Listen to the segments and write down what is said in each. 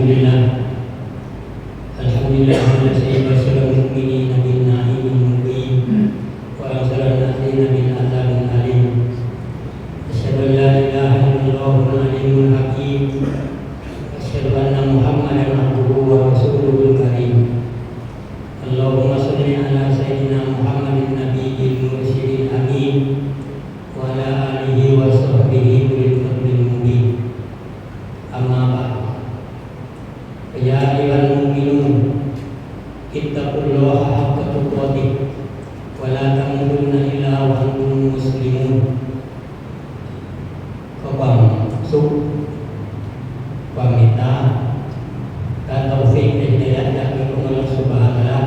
الحمد لله. الحمد لله الذي بشر المؤمنين بالنعيم المقيم وأنذر الناذرين بعذاب أليم. أشهد أن لا إله إلا الله العليم الحكيم. أشهد أن محمدا عبده ورسوله الكريم. اللهم صل على سيدنا محمد النبي المرشد الأمين وعلى آله وصحبه أولي الفضل المبين. أما بعد. فيا أيها المؤمنون، اتقوا الله حق تقاته ولا تموتن إلا وأنتم مسلمون. ຂໍຄວາມສຸກ, ຄວາມເມດຕາ, ການເອົາເຟກເປັນໄລຍະຈາກເກີດຂອງອັລລອຮ໌ສຸບຮານະຫວະຕະອາລາ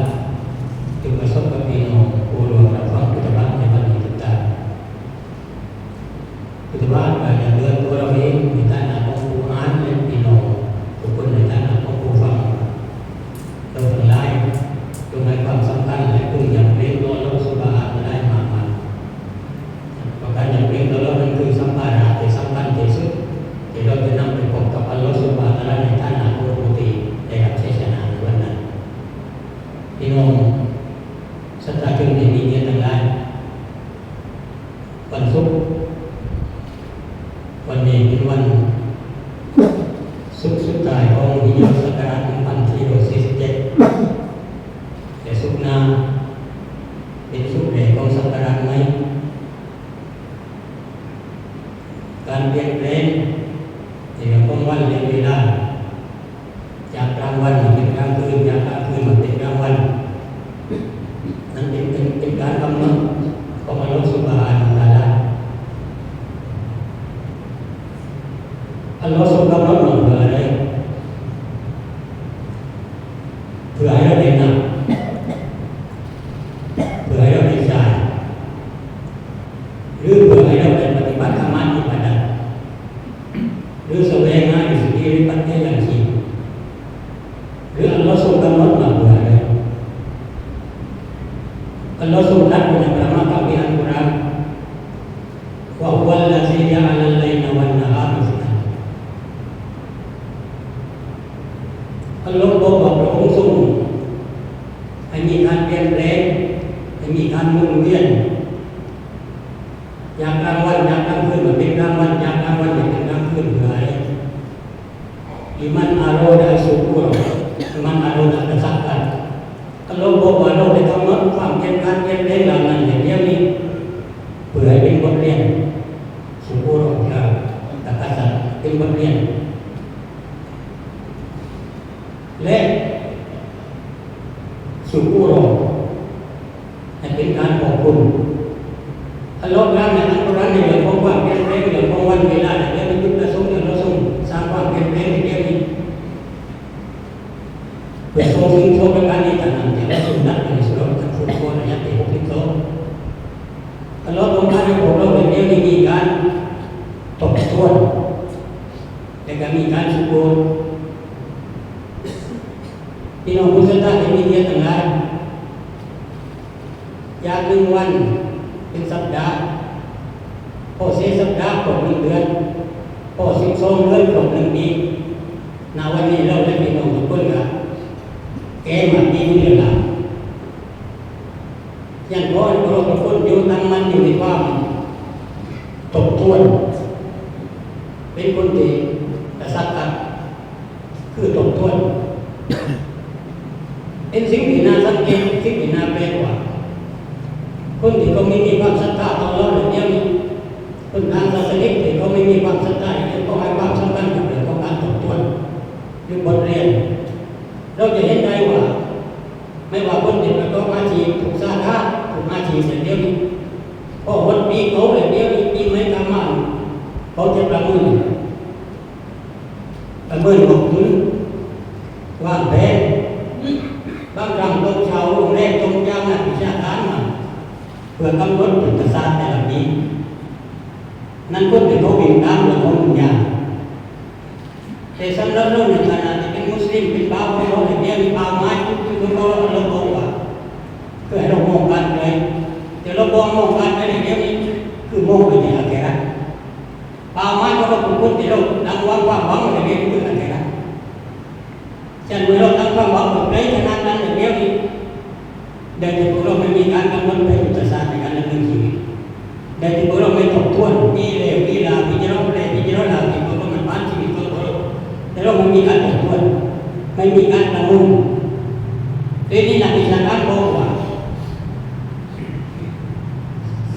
ຈົ່ງປະສົບກັບພີ່ນ້ອງຜູ້ຮ່ວມຮັບຟັງພຸດທະບາດໃນວັນນີ້ທຸກທ່ານ. ຄືວ່າການເລື່ອນຕົວເຮົາເອງໃນຖານະຂອງຜູ້ອ່ານ ແລະ ພີ່ນ້ອງທຸກຄົນໃນຖານະຂອງຜູ້ຟັງ ເຮົາທັງຫຼາຍຈົ່ງໃຫ້ຄວາມສຳຄັນ ແລະ ຈົ່ງຢຳເກງຕໍ່ອັລລອຮ໌ສຸບຮານະຫວະຕະອາລາໃຫ້ມາກໆ. ເພາະການຢຳເກງຕໍ່ອັລລອຮ໌ນັ້ນຄືສຳພາລະທີ່ສຳຄັນທີ່ສຸດ ທີ່ເຮົາຈະນຳໄປພົບກັບອັລລອຮ໌ສຸບຮານະຫວະຕະອາລາໃນຖານະຂອງຜູ້ທີ່ໄດ້ຮັບໄຊຊະນະໃນວັນນັ້ນ. ພີ່ນ້ອງສັດທາຊົນທີ່ມີກຽດທັງຫຼາຍ, ວັນສຸກ ວັນນີ້ເປັນວັນສຸກສຸດທ້າຍຂອງຮີຈະຣັດສັກກະລາດໜຶ່ງພັນສີ່ຮ້ອຍສີ່ສິບເຈັດ ແລະ ສຸກໜ້າເປັນສຸກແລກຂອງສັກກະລາດໃໝ່. ການປ່ຽນແປງໃນເລື່ອງຂອງວັນ ແລະ ເວລາ ຈາກກາງວັນມາເປັນກາງຄືນ, ຈາກກາງຄືນມາເປັນກາງວັນ, ນັ້ນເປັນ, ເປັນ, ເປັນການກຳນົດຂອງອັລລອຮ໌ສຸບຮານະຫວະຕະອາລາ. ອັລລອຮ໌ຊົງກຳນົດມາເພື່ອໃດ? ເພື່ອໃຫ້ເຮົາໄດ້ນັບ, ເພື່ອໃຫ້ເຮົາໄດ້ຈ່າຍ, ຫຼື ເພື່ອໃຫ້ເຮົາໄດ້ປະຕິບັດທຳມະອິບາດັດ ຫຼື ສະແຫວງຫາລິດສະຕີ ຫຼື ປັດໄຈຍັງຊີບ ຫຼື ອັນລອຊຊົງກຳນົດມາເພື່ອໃດ? ອັນລອຊຊົງຕັດໄວ້ໃນປະມາຄຳພີອັນກຸຣອານ وهو الذي جعل الليل والنهار خلفة. ອັນລອຊຊົງບອກວ່າ ພະອົງຊົງໃຫ້ມີການປ່ຽນແປງ, ໃຫ້ມີການໝູນວຽນ ຈາກກາງວັນ ຈາກກາງຄືນມາເປັນກາງວັນ, ຈາກກາງວັນມາເປັນກາງຄືນ ເພື່ອໃຫ້ لمن أراد شكورا ولمن أراد تذكرا. ອັນລອຊຊົງບອກວ່າ ເຮົາໄດ້ກຳນົດຄວາມປ່ຽນ ການປ່ຽນແປງເຫຼົ່ານັ້ນໃນດຽວນີ້ ເພື່ອໃຫ້ເປັນບົດຮຽນ شكورا وتذكرا ເປັນບົດຮຽນ ແລະ شكورا ໃຫ້ເປັນການຂອບຄຸນ. ອັນລອຊ໌ການໃນອັນກຸຣອານໃນເລື່ອງຂອງຄວາມປ່ຽນແປງ ເລື່ອງຂອງວັນເວລາ ແລະ ເລື່ອງຈຸດປະສົງ ອັນລອຊ໌ຊົງສ້າງຄວາມປ່ຽນແປງໃນແບບນີ້ ເພື່ອສົ່ງເສີມປະການນີ້ ຕາມທີ່ອັນລອຊ໌ຊົງຕັດໄວ້ໃນສຸຣາະອັນຟຸຣກອນ ອາຍະທີ່ຫົກສິບສອງ. ອັນລອຊ໌ຕ້ອງການໃຫ້ພວກເຮົາໃນແນວນີ້ມີການທົບທວນ ແລະ ກໍມີການຊຸກຍູ້. ພີ່ນ້ອງຜູ້ສັດທາທີ່ມີກຽດທັງຫຼາຍ, ຈາກໜຶ່ງວັນເປັນສັບດາ, ພໍເສຍສັບດາຄອບໜຶ່ງເດືອນ, ພໍສິບສອງເດືອນຄອບໜຶ່ງປີ. ນະວັນນີ້ເຮົາ ແລະ ພີ່ນ້ອງທຸກຄົນກໍແກ່ມາປີໜຶ່ງແລ້ວ. ຍັງຂໍໃຫ້ພວກເຮົາທຸກຄົນຢູ່ຕັ້ງໝັ້ນຢູ່ໃນຄວາມທົບທວນ, ເປັນຄົນທີ່ກະສັບກະ ຄືທົບທວນ. ເປັນສິ່ງທີ່ໜ້າສັງເກດ, ເປັນສິ່ງທີ່ໜ້າແປກວ່າ ຄົນທີ່ເຂົາມີ, ມີຄວາມສັດທາຕໍ່ລາວໃນດຽວນີ້, ຄົນທາງສາສະນິກທີ່ເຂົາມີ, ມີຄວາມສັດທານີ້ ເຂົາໃຫ້ຄວາມສຳຄັນກັບເລື່ອງຂອງການທົບທວນ ຫຼື ບົດຮຽນ. ເຮົາຈະເຫັນໄດ້ວ່າ ແມ່ນວ່າຄົນທີ່ປະກອບອາຊີບທຸກສາຂາ, ທຸກອາຊີບໃນດຽວນີ້, ພໍຮອດປີເກົ່າແລ້ວ, ດຽວນີ້ປີໃໝ່ກະມາ, ເຂົາຈະປະເມີນ ປະເມີນງົບເງິນ, ວາງແຜນ, ບາງຄັ້ງຕ້ອງເຊົ່າໂຮງແຮມ, ຕ້ອງຈ້າງນັກວິຊາການມາ ເພື່ອກຳນົດຍຸດທະສາດແຕ່ລະປີ. ນັ້ນຄົນທີ່ເຂົາວິ່ງຕາມເລື່ອງຂອງດຸນຍາ. ແຕ່ສຳລັບເຮົາໃນຖານະທີ່ເປັນມຸສລິມ, ເປັນບ່າວຂອງເຮົາໃນດຽວນີ້, ເປົ້າໝາຍຈຸດຂອງເຮົາ, ເຮົາບອກວ່າ ຄືໃຫ້ເຮົາມອງການໄກ, ແຕ່ເຮົາບໍ່ມອງການໄກໃນດຽວນີ້, ຄືມອງໄປທີ່ອາເຄຣະ. ເປົ້າໝາຍຂອງເຮົາທຸກຄົນທີ່ເຮົາຕັ້ງຫວັງ, ຄວາມຫວັງໃນດຽວນີ້ຄືອາເຄຣະ. ສະນັ້ນ ເມື່ອເຮົາຕັ້ງຄວາມຫວັງໄປທະນາງນັ້ນແລ້ວນີ້ ໄດ້ແຕ່ພວກເຮົາໄດ້ມີການກຳນົດໄປຍຸດທະສາດໃນການດຳເນີນຊີວິດ, ໄດ້ແຕ່ພວກເຮົາໄດ້ທົບທວນປີແລ້ວປີລາວ ປີທີ່ແລ້ວແລ້ວ ປີທີ່ແລ້ວແລ້ວ ທີ່ພວກເຮົາໄດ້ຜ່ານຊີວິດຂອງພວກເຮົາ, ແຕ່ເຮົາໄດ້ມີການທົບທວນ, ໄດ້ມີການປະເມີນ. ເດນີ້ນັກວິຊາການບອກວ່າ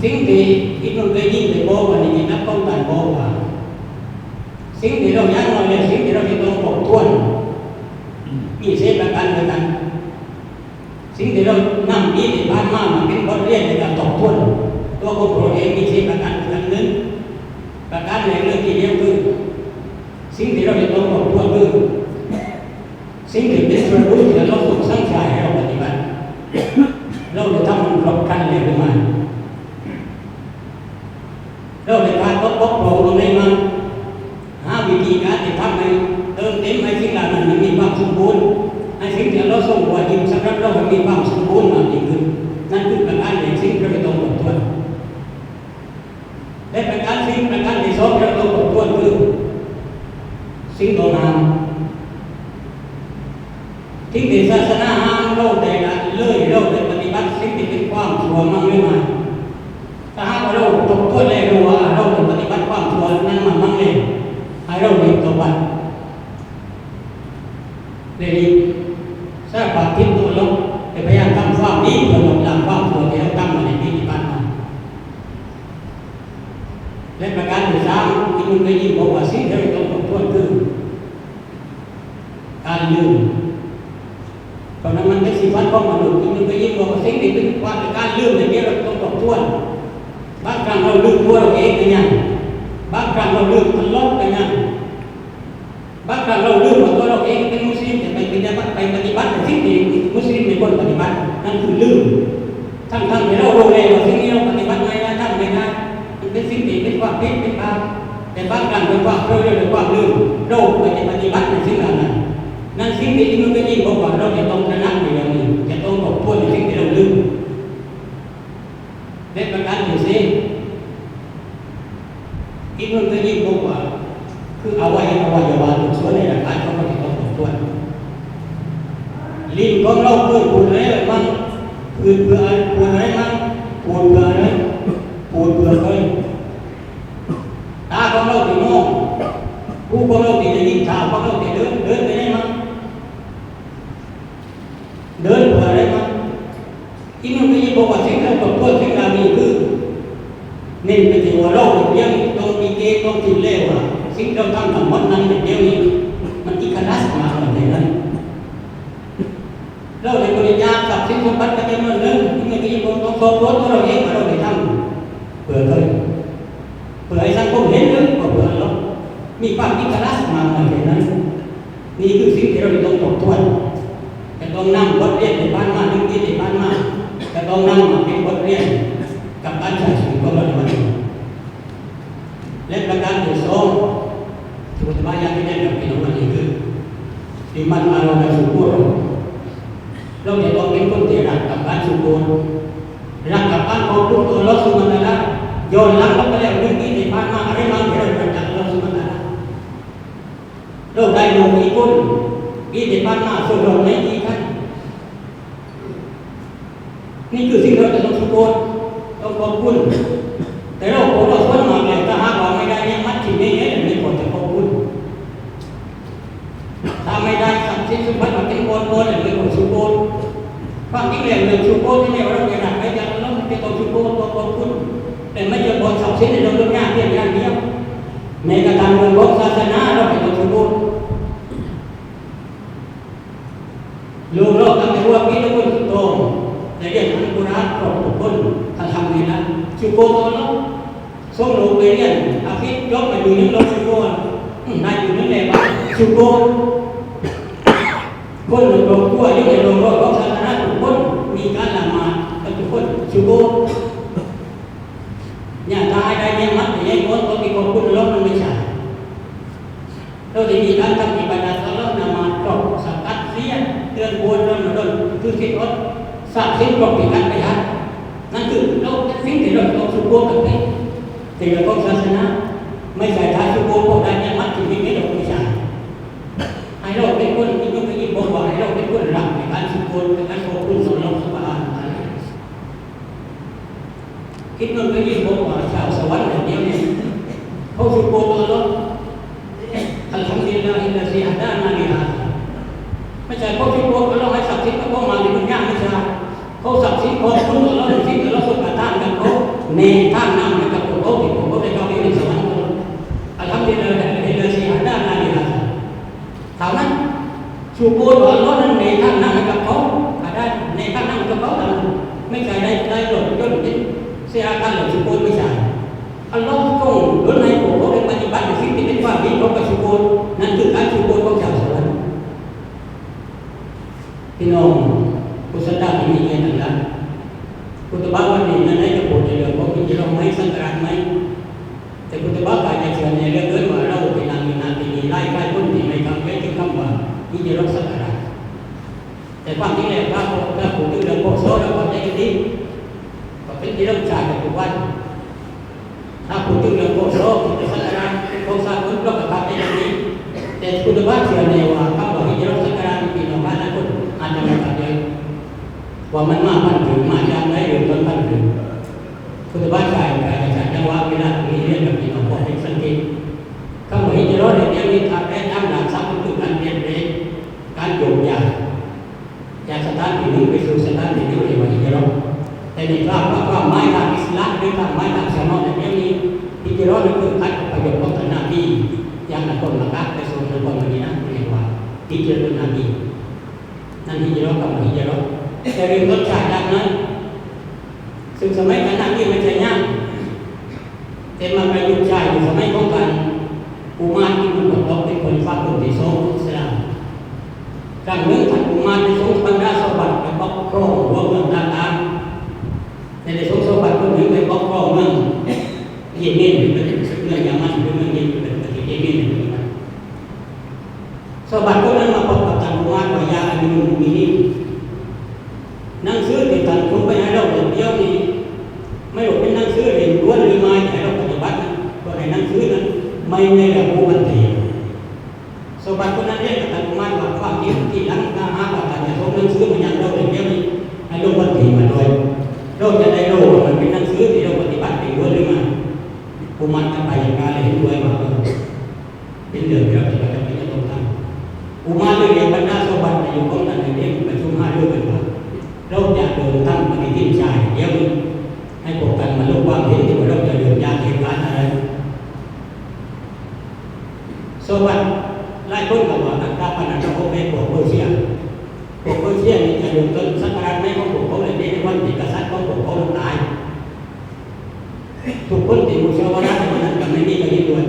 ສິ່ງທີ່ອິບນຸນໄກຢິມໄດ້ບອກວ່າ ໃນກິດຕັບຂອງທ່ານບອກວ່າ ສິ່ງທີ່ເຮົາຍັງບໍ່ແລ້ວ ສິ່ງທີ່ເຮົາຈະຕ້ອງທົບທວນ ມີສີ່ປະການດ້ວຍກັນ. ສິ່ງທີ່ເຮົານຳປີທີ່ຜ່ານມາມາເປັນບົດຮຽນໃນການທົບທວນຕົວຂອງພວກເຮົາເອງ ມີສີ່ປະການດ້ວຍກັນ. ໜຶ່ງ ປະການແລກເລີຍທີດຽວຄື ສິ່ງທີ່ເຮົາຈະຕ້ອງທົບທວນຄື ສິ່ງທີ່ເປັນສ່ວນຮູ້ທີ່ເຮົາສົງສັຍໃຫ້ເຮົາປະຕິບັດ ເຮົາໄດ້ທຳມັນຄົບຄັນແລ້ວຫຼືບໍ່? ເຮົາໄດ້ຂາດຕົກບົກຜ່ອງຕົງໃດມາ? ຫາວິທີການທີ່ທຳໃຫ້ເຕີມເຕັມໃຫ້ສິ່ງເຫຼົ່ານັ້ນມັນມີຄວາມສົມບູນ, ໃຫ້ສິ່ງທີ່ອັລລອຮ໌ຊົງວາຈິບສຳລັບເຮົາໃຫ້ມີຄວາມສົມບູນມາກຍິ່ງຂຶ້ນ. ນັ້ນຄືປະການແລກ ສິ່ງທີ່ເຮົາຈະຕ້ອງທົບທວນ. ແລະ ປະການ ສິ່ງປະການທີສອງທີ່ເຮົາຕ້ອງທົບທວນຄື ສິ່ງທີ່ຫ້າມ. ສິ່ງທີ່ສາສະໜາຫ້າມ ເຮົາໄດ້ລະເລີຍ, ເຮົາໄດ້ປະຕິບັດສິ່ງທີ່ເປັນຄວາມຊົ່ວມັນຫຼືບໍ່? ຖ້າຫາກວ່າເຮົາທົບທວນແລ້ວຮູ້ວ່າເຮົາໄດ້ປະຕິບັດຄວາມຊົ່ວນັ້ນມາມັນແລ້ວ, ໃຫ້ເຮົາໄດ້ໂຕບັດ ໄດ້ລີບສາລະພາບຜິດຕໍ່ອັລລອຮ໌ ແລະ ພະຍາຍາມທຳຄວາມດີເພື່ອລົບລ້າງຄວາມຊົ່ວທີ່ເຮົາທຳມາໃນປີທີ່ຜ່ານມາ. ແລະ ປະການທີສາມ ອິບນຸນໄກຢິມບອກວ່າ ສິ່ງທີ່ເຮົາຕ້ອງທົບທວນຄື ການລືມ. ເພາະນັ້ນມັນເປັນສິບວັນຂອງມະນຸດ. ອິບນຸນໄກຢິມບອກວ່າ ສິ່ງທີ່ເປັນວ່າການລືມນີ້ ເຮົາຕ້ອງທົບທວນ. ບາງຄັ້ງເຮົາລືມຕົວເຮົາເອງກໍຍັງ, ບາງຄັ້ງເຮົາລືມອັລລອຮ໌ກໍຍັງ, ບາງຄັ້ງເຮົາລືມວ່າຕົວເຮົາເອງເປັນມຸສລິມ, ແຕ່ໄປປະຕິບັດ, ໄປປະຕິບັດໃນສິ່ງທີ່ມຸສລິມບໍ່ຄວນປະຕິບັດ, ນັ້ນຄືລືມ. ທັງໆທີ່ເຮົາຮູ້ແລ້ວວ່າສິ່ງທີ່ເຮົາປະຕິບັດໃນນາທຳໃນນາ ມັນເປັນສິ່ງທີ່ເປັນຄວາມຜິດເປັນບາບ, ແຕ່ບາງຄັ້ງດ້ວຍຄວາມເພີ້ ແລະ ດ້ວຍຄວາມລືມ ເຮົາໄປປະຕິບັດໃນສິ່ງເຫຼົ່ານັ້ນ. ນັ້ນສິ່ງທີ່ອິບນຸນໄກຢິມບອກວ່າ ເຮົາຈະຕ້ອງຕະໜັກໃນເລື່ອງນີ້, ຈະຕ້ອງທົບທວນໃນສິ່ງທີ່ເຮົາລືມ. ແລະ ປະການທີສີ່ ອິບນຸນໄກຢິມບອກວ່າ ຄືອະໄວ ອະໄວຍະວະທຸກສ່ວນໃນຮ່າງກາຍຂອງເຮົາຈະຕ້ອງທົບທວນ. ລີ້ນຂອງເຮົາເພື່ອພູດອະໄລມັນ, ພູດເພື່ອອະໄລ, ພູດເພື່ອອະໄລມັນ, ພູດເພື່ອອະໄລ, ພູດເພື່ອໃຜ? ຕາຂອງເຮົາທີ່ມອງ, ຫູຂອງເຮົາທີ່ໄດ້ຍິນ, ເທົ້າຂອງເຮົາທີ່ເດີນ, ເດີນໄປໃນມັນ. ເດີນເພື່ອອະໄລມັນ? ອິບນຸນໄກຢິມບອກວ່າ ສິ່ງທີ່ເຮົາຕ້ອງທົບທວນສິ່ງເຫຼົ່ານີ້ຄື ເນັ້ນໄປທີ່ວ່າເຮົາດຽວນີ້ຕ້ອງມີເກນ ຕ້ອງຄິດແລ້ວວ່າ ສິ່ງທີ່ເຮົາທຳທັງໝົດນັ້ນດຽວນີ້ ມັນອີກຄະລາສມາກຂະໜາດໃດນັ້ນ. ເຮົາໄດ້ບໍລິຈາກຊັບສິນສົມບັດໄປຈຳນວນໜຶ່ງ, ອິບນຸນໄກຢິມບອກ ຕ້ອງສອບສວນຕົວເຮົາເອງວ່າເຮົາໄດ້ທຳເພື່ອໃຜ? ເພື່ອໃຫ້ສັງຄົມເຫັນ ຫຼື ເພື່ອອັລລອຮ໌? ມີຄວາມອີກຄະລາສມາກຂະໜາດໃດນັ້ນ? ນີ້ຄືສິ່ງທີ່ເຮົາຈະຕ້ອງທົບທວນ, ຈະຕ້ອງນຳບົດຮຽນທີ່ຜ່ານມາ ໜຶ່ງປີທີ່ຜ່ານມາ, ຈະຕ້ອງນຳມາເປັນບົດຮຽນກັບການໃຊ້ຊີວິດຂອງເຮົາໃນວັນນີ້. ແລະ ປະການທີສອງ ທີ່ອາດຕະມາຢາກຈະແນະນຳພີ່ນ້ອງໃນວັນນີ້ຄື لمن أراد شكورا. ເຮົາຈະຕ້ອງເປັນຄົນທີ່ຮັກກັບການຊຸກກູຣ, ຮັກກັບການຂອບຄຸນຕໍ່ອັລລອຮ໌ سبحانه وتعالى. ຍ້ອນຫຼັງລົງໄປແລ້ວ ໜຶ່ງປີທີ່ຜ່ານມາ ອະໄລບ້າງທີ່ເຮົາໄດ້ຈາກອັລລອຮ໌ سبحانه وتعالى? ເຮົາໄດ້ມາກີ່ຄົນ ປີທີ່ຜ່ານມາ ສ່ວນລອດໃນທີ່ຄັນ? ນີ້ຄືສິ່ງທີ່ເຮົາຈະຕ້ອງຊຸກກູຣ ຕ້ອງຂອບຄຸນ. ແຕ່ເຮົາ ພວກເຮົາສ່ວນມາກແລ້ວ ຖ້າຫາກວ່າໄມ່ໄດ້ນິອະມັດທີ່ມີແລ້ວ ແມ່ນກໍຈະຂອບຄຸນ. ຖ້າໄມ່ໄດ້ຊັບສິນສົມບັດມາເປັນກ້ອນໆ ແລ້ວ ແມ່ນກໍຊຸກກູຣ. ຄວາມຈິງແລ້ວ ເລື່ອງຊຸກກູຣນີ້ ເຮົາໄດ້ຮັບໄປຈາກອັລລອຮ໌ ແມ່ນຕ້ອງຊຸກກູຣ ຕ້ອງຂອບຄຸນ. ແຕ່ມັນຈະບໍ່ຊັບສິນໃນໂລກດຸນຍາພຽງຢ່າງດຽວ, ແມ້ກະທັ້ງເລື່ອງຂອງສາສະໜາ ເຮົາກໍຕ້ອງຊຸກກູຣ. ລູກເຮົາຕັ້ງແຕ່ຫົວປີດຈົນຮອດສຸດໂຕ່ງ ໄດ້ຮຽນອັນກຸຣອານຄົບທຸກຄົນ ອັລຮຳດູລິລລາ. ຊຸກກູຣຕໍ່ອັລລອຮ໌. ສົ່ງລູກໄປຮຽນຮາຟິດ ຈົບອາຍຸໜຶ່ງ ເຮົາຊຸກກູຣ, ອືມ ອາຍຸໜຶ່ງແລ້ວ ຊຸກກູຣ. ຄົນໃນຄອບຄົວ ຢູ່ໃນໂລກຂອງສາສະໜາ ທຸກຄົນມີການລະໝາດກັບທຸກຄົນ, ຊຸກກູຣ. ຍາດຕາໃດເນຍມັດໃຫຍ່ກວ່າຕົວທີ່ຂອບຄຸນອັລລອຮ໌ ມັນບໍ່ໃຊ່. ເຮົາໄດ້ມີການທຳອິບາດັດຕໍ່ອັລລອຮ໌ ນະໝາດຄອບ ສະກັດ ເສຍ ເດືອນ ໂພດ ຣອມະດອນ ຖືສິນອົດ ຊັບສິນຄອບ ມີການປະຢັດ. ນັ້ນຄືເຮົາເປັນສິ່ງທີ່ເຮົາຕ້ອງຊຸກກູຣກັນເອງ ເປັນເລື່ອງຂອງສາສະໜາ. ໄມ່ໃຊ່ຖ້າຊຸກກູຣພວກໃດເນຍມັດທີ່ມີເນຍ ເຮົາບໍ່ໃຊ່. ໃຫ້ເຮົາເປັນຄົນທີ່ຍົກໄປອີກບໍ່ ຄົນເປັນການຂອບຄຸນຕໍ່ອັລລອຮ໌ ສະບະຮານະ ຕະອາລາ. ຄິດເບິ່ງໄປອີກ ເພາະວ່າຊາວສະຫວັນດຽວນີ້ ເຂົາຊິໂກດອັລລອຮ໌ ອັນຮັມດຸລິລລາຮິລະຊີຮະດານາລີຮາຊາ. ບໍ່ໃຊ່ເຂົາຊິໂກດອັລລອຮ໌ ໃຫ້ຊັບສິນກັບເຂົາມາໃນດຸນຍານີ້ຊະ. ເຂົາຊັບສິນຂອງຄົນອັນລາວ ສິ່ງອັນລາວຊົງປະທານກັບເຂົາ ແນທາງນຳໃຫ້ກັບພວກເຂົາ ທີ່ພວກເຂົາໄດ້ເຂົ້າໄປຢູ່ໃນສະຫວັນ ອັນຮັມດຸລິລລາຮິລະຊີຮະດານາລີຮາຊາ. ເທົ່ານັ້ນ ຊູໂກດວ່າອັນລາວນັ້ນແນທາງນຳໃຫ້ກັບເຂົາ ກະໄດ້ແນທາງນຳໃຫ້ກັບເຂົາເທົ່ານັ້ນ. ແມ່ນໃຊ້ໄດ້ ໄດ້ລົດຍົນເປັນເສຍອາການ ແລ້ວຊູໂກດບໍ່ໃຊ່. ອັນລາວຊົງດົນໃຫ້ພວກເຂົາໄດ້ປະຕິບັດໃນສິ່ງທີ່ເປັນຄວາມດີ ເຂົາກະຊູໂກດ. ນັ້ນຄືການຊູໂກດຂອງຊາວສະຫວັນ. ພີ່ນ້ອງຜູ້ສັດທາທີ່ມີເກີຍດທັງຫຼາຍ, ຄຸດຕະບາວັນນີ້ນັ້ນໄດ້ຈະໂປດໃນເລື່ອງຂອງຮີຈະຣອດໃໝ່ ສັກກະຣາດໃໝ່. ແຕ່ຄຸດຕະບາກະຈະເຊື່ອແນ່ເຫຼືອເກີນວ່າເຮົາໄປນັ່ງຢູ່ໜ້າທີ່ນີ້ ຫຼາຍໆຄົນທີ່ໄມ່ເຂົ້າໃຈເຖິງຄຳວ່າຮີຈະຣອດສັກກະຣາດ. ແຕ່ຄວາມຈິງແລ້ວ ຖ້າ ຖ້າເວົ້າເຖິງເລື່ອງ ພ.ສ. ເຮົາເຂົ້າໃຈກັນດີ ກໍເປັນທີ່ເຮົາໃຊ້ກັນທຸກວັນ. ຖ້າເວົ້າເຖິງເລື່ອງ ພ.ສ. ພຸດທະສັກກະຣາດ ເປັນຂອງສາກົນ ເຮົາກໍເຂົ້າໃຈກັນດີ. ແຕ່ຄຸດຕະບາເຊື່ອແນ່ວ່າຄຳວ່າຮີຈະຣອດສັກກະຣາດນີ້ ພີ່ນ້ອງຫຼາຍໆຄົນອາດຈະບໍ່ເຂົ້າໃຈວ່າມັນມາພັນເຖິງ ມາຈາກໃດ ເລີ່ມຕົ້ນພັນເຖິງ. ຄຸດຕະບາໃຊ້ການຈັງຫວະເວລາທີ່ຮຽນກັບພີ່ນ້ອງ ພໍເປັນສັງເກດ. ຄຳວ່າຮີຈະຣອດໃນດຽວນີ້ ຖ້າແປຕາມຫຼັກສັບ ກໍຄືການປ່ຽນແປງ, ການໂຍກຍ້າຍ ຈາກສະຖານທີ່ໜຶ່ງໄປສູ່ສະຖານທີ່ໜຶ່ງ ເອີ້ນວ່າຮີຈະຣອດ. ແຕ່ໃນຄວາມ ຄວາມໝາຍທາງອິດສະລາມ ຫຼື ຄວາມໝາຍທາງສະເໝາະໃນດຽວນີ້ ຮີຈະຣອດນັ້ນຄືການອະພະຍົບຂອງທ່ານນະບີ ຈາກນະຄອນມັກກະໄປສູ່ນະຄອນມະດີນະ ເອີ້ນວ່າຮີຈະຣາຕຸນນະບີ. ນັ້ນຮີຈະຣາ ຄຳວ່າຮີຈະຣາ ແຕ່ເລີ່ມຕົ້ນຈາກນັ້ນ ຊຶ່ງສະໄໝທ່ານນະບີມັນຈະຍາວ ແຕ່ມັນກະຢຸດຊ້າຢູ່ສະໄໝຂອງທ່ານອຸມານ ອີບນຸນຄະຕອບ ເປັນຄອລິຟາຄົນທີສອງຂອງອິດສະລາມ. ຄັ້ງໜຶ່ງທ່ານອຸມານໄດ້ສົ່ງບັນດາຊາວບ້ານໄປປົກຄອງຫົວເມືອງຕ່າງໆ ແລະ ໄດ້ສົ່ງຊາວບ້ານຄົນໜຶ່ງໄປປົກຄອງເມືອງເຢເມັນ ຫຼື ເມືອງຢາມັນ ຫຼື ເມືອງເຢເມັນ ປະເທດເຢເມັນໃນປັດຈຸບັນ. ຊາວບ້ານຄົນນັ້ນມາບອກກັບທ່ານອຸມານວ່າ ຢາອາມີຣຸນມຸອ៍ມິນີນ ໜັງສືທີ່ທ່ານສົ່ງໄປໃຫ້ເຮົາດຽວນີ້ ແມ່ນວ່າເປັນໜັງສືເລັ່ງດ່ວນ ຫຼື ໝາຍໃຫ້ເຮົາປະຕິບັດນະ ເພື່ອໃຫ້ໜັງສືນັ້ນໄປໃນລະບຸວັນທີ. ຊາວບ້ານຄົນນັ້ນເວົ້າກັບທ່ານອຸມານວ່າ ຄວາມຈິງທີ່ຫຼັງ ຖ້າຫາກວ່າທ່ານຈະສົ່ງໜັງສືມາຍັງເຮົາດຽວນີ້ ໃຫ້ລົງວັນທີມາດ້ວຍ ເຮົາຈະໄດ້ຮູ້ວ່າມັນເປັນໜັງສືທີ່ເຮົາປະຕິບັດເລັ່ງດ່ວນ ຫຼື ໝາຍ. ອຸມານກັບພະຍາການເຫັນດ້ວຍວ່າ ເອີ ເປັນເລື່ອງທີ່ເຮົາຈຳເປັນຈະຕ້ອງທຳ. ອຸມານເລີຍຮຽກບັນດາຊາວບ້ານໃນຍຸກຂອງທ່ານໃຫ້ເປັນປະຊຸມຫາລືກັນວ່າ ເຮົາຈະເລີ່ມທຳປະຕິທິນຊາດດຽວນີ້ ໃຫ້ພວກທ່ານມາລົງຄວາມເຫັນທີ່ວ່າເຮົາຈະເລີ່ມຈາກເຫດການອັນໃດ. ຊາວບ້ານຫຼາຍຄົນກໍວ່າ ອັນຕາປານນັ້ນເຮົາເອົາໄປພວກເປີເຊຍ ພວກເປີເຊຍນີ້ຈະເລີ່ມຕົ້ນສັກກະຣາດໃໝ່ຂອງພວກເຂົາ ແລະ ໃນວັນທີ່ກະສັດຂອງພວກເຂົານັ້ນຕາຍ. ທຸກຄົນທີ່ມຸຊາວາຣາໃນວັນນັ້ນກໍແມ່ນມີການເຫັນດ້ວຍ.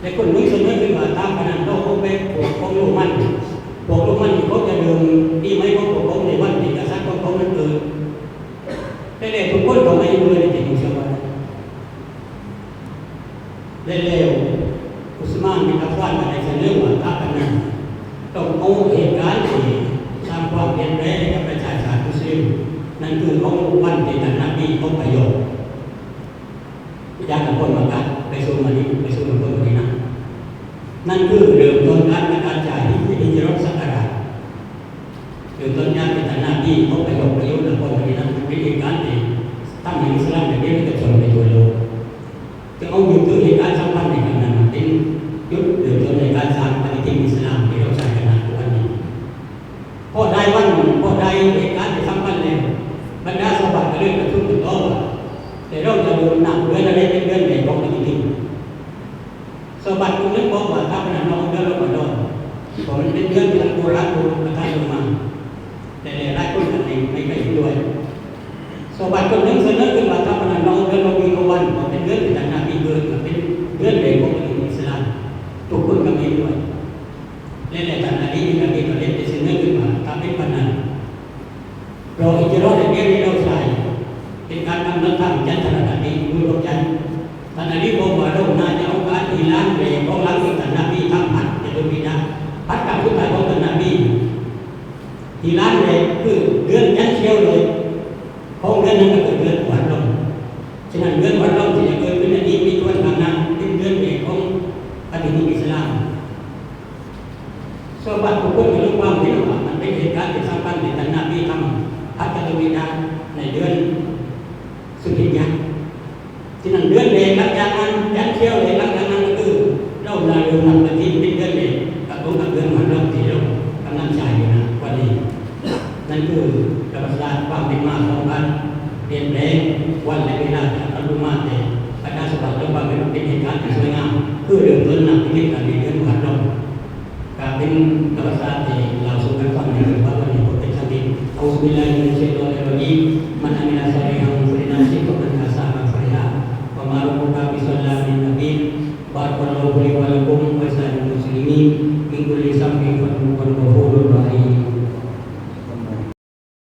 ແລະ ຄົນໜຶ່ງສະເໜີຂຶ້ນວ່າ ຖ້າປານນັ້ນເຮົາເອົາໄປພວກຂອງໂຣມັນ ພວກໂຣມັນນີ້ເຂົາຈະເລີ່ມປີໃໝ່ຂອງພວກເຂົາໃນວັນທີ່ກະສັດຂອງເຂົານັ້ນເກີດ. ແລະ ທຸກຄົນກໍມາເຫັນດ້ວຍໃນທີ່ມຸຊາວາຣາ. ແລະ ແລ້ວ ອຸສມານ ບິນ ອັບຟານ ກໍໄດ້ສະເໜີວ່າ ຖ້າປານນັ້ນ ຕ້ອງເອົາເຫດການທີ່ສ້າງຄວາມປ່ຽນແປງໃຫ້ກັບປະຊາຊາດມຸສລິມ ນັ້ນຄືເອົາວັນທີ່ທ່ານນະບີອົບພະຍົບຈາກນະຄອນມັກກະໄປສູ່ມະດີນະ ໄປສູ່ນະຄອນມະດີນະ. ນັ້ນຄືເລີ່ມຕົ້ນການປະກາດໃຊ້ຮີຈະຣາສັກກະຣາດ. ຄືຕົ້ນຍາມທີ່ທ່ານນະບີອົບພະຍົບໄປຢູ່ນະຄອນມະດີນະ ມັນເປັນເຫດການທີ່ທຳໃຫ້ອິດສະລາມໄດ້ເປັນເອກະຊົນໄປທົ່ວໂລກ. ຈຶ່ງເອົາຍຶດຖືເຫດການສຳຄັນໃນຄັ້ງນັ້ນມາເປັນຈຸດເລີ່ມຕົ້ນໃນການສ້າງປະຕິທິນອິດສະລາມທີ່ເຮົາໃຊ້ກັນນະທຸກວັນນີ້. ພໍໄດ້ວັນ ພໍໄດ້ເຫດການທີ່ສຳຄັນແລ້ວ ບັນດາຊາວບ້ານກໍເລີຍປະຊຸມກັນຕໍ່ວ່າ ແຕ່ເຮົາຈະເລີ່ມນັບເດືອນອັນໃດເປັນເດືອນແລກຂອງປະຕິທິນ. ຊາວບ້ານຄົນໜຶ່ງບອກວ່າ ຖ້າປານນັ້ນເຮົາເອົາເດືອນລະມະດອນ ເພາະມັນເປັນເດືອນທີ່ອັນໂບລານໂບລານປະທານລົງມາ ແຕ່ຫຼາຍໆຄົນກໍໄມ່ ໄມ່ເຫັນດ້ວຍ. ຊາວບ້ານຄົນໜຶ່ງສະເໜີຂຶ້ນວ່າ ຖ້າປານນັ້ນເຮົາເອົາເດືອນລະວິລະວັນ ເພາະເປັນເດືອນທີ່ທ່ານນະບີເກີດ ແລະ ເປັນເດືອນແລກຂອງປະຕິທິນອິດສະລາມ ທຸກຄົນກໍເຫັນດ້ວຍ. ແລະ ແລະ ທ່ານອາລີ ບິນ ອະບີ ຕາລິບ ໄດ້ສະເໜີຂຶ້ນວ່າ ຖ້າເປັນປານນັ້ນ ເພາະຮີຈະຣາໃນເດືອນນີ້ເຮົາໃຊ້ເປັນການກຳນົດທາງຈັນທະລະຄະຕິ ຄືດວງຈັນ. ທ່ານອາລີບອກວ່າ ເຮົາໜ້າຈະເອົາການຮີລານແລກຂອງຫຼັງທີ່ທ່ານນະບີທຳ ພັດຈະຕຸນບິດາ ພັດຄັ້ງສຸດທ້າຍຂອງທ່ານນະບີ ຮີລານແລກຄືເດືອນຈັນຂຽວເລີຍ ຂອງເດືອນນັ້ນກໍຄືເດືອນວັດລົງ. ສະນັ້ນ ເດືອນວັດລົງທີ່ຈະເກີດຂຶ້ນໃນອີກບໍ່ດົນຂ້າງໜ້າ ເປັນເດືອນແລກຂອງປະຕິທິນອິດສະລາມ. ຊາວບ້ານທຸກຄົນກໍມີຄວາມເຫັນວ່າ ມັນເປັນເຫດການທີ່ສຳຄັນ ນັ້ນເດືອນແລກຫຼັງຈາກນັ້ນ ຈັນທຽວແລກຫຼັງຈາກນັ້ນ ກໍຄືເຮົາລະເລີ່ມນັບອາທິດເປັນເດືອນແລກ ກໍຕົງກັບເດືອນມະຫາລອມທີ່ເຮົາກຳລັງໃຊ້ຢູ່ນະ ວັນນີ້. ນັ້ນຄືປະຫວັດສາດຄວາມເປັນມາຂອງການປ່ຽນແປງວັນ ແລະ ເວລາຈາກອະນຸມານ ແຕ່ອາຈານສະຫວັດລະວ່າມັນເປັນເຫດການທີ່ສວຍງາມ ຄືເລີ່ມຕົ້ນນັບເປັນເຫດການໃນເດືອນມະຫາລອມ. ກະເປັນປະຫວັດສາດທີ່ເລົ່າສູ່ກັນຟັງໃນເລື່ອງວ່າວັນນີ້ບໍ່ເປັນສັນຕິ. أعوذ بالله من الشيطان الرجيم. من عمل صالحا فلنفسه ومن أساء فعليها وما ربك بظلام للعبيد. بارك الله لي ولكم ولسائر المسلمين من كل ذنب فاستغفروه إنه هو الغفور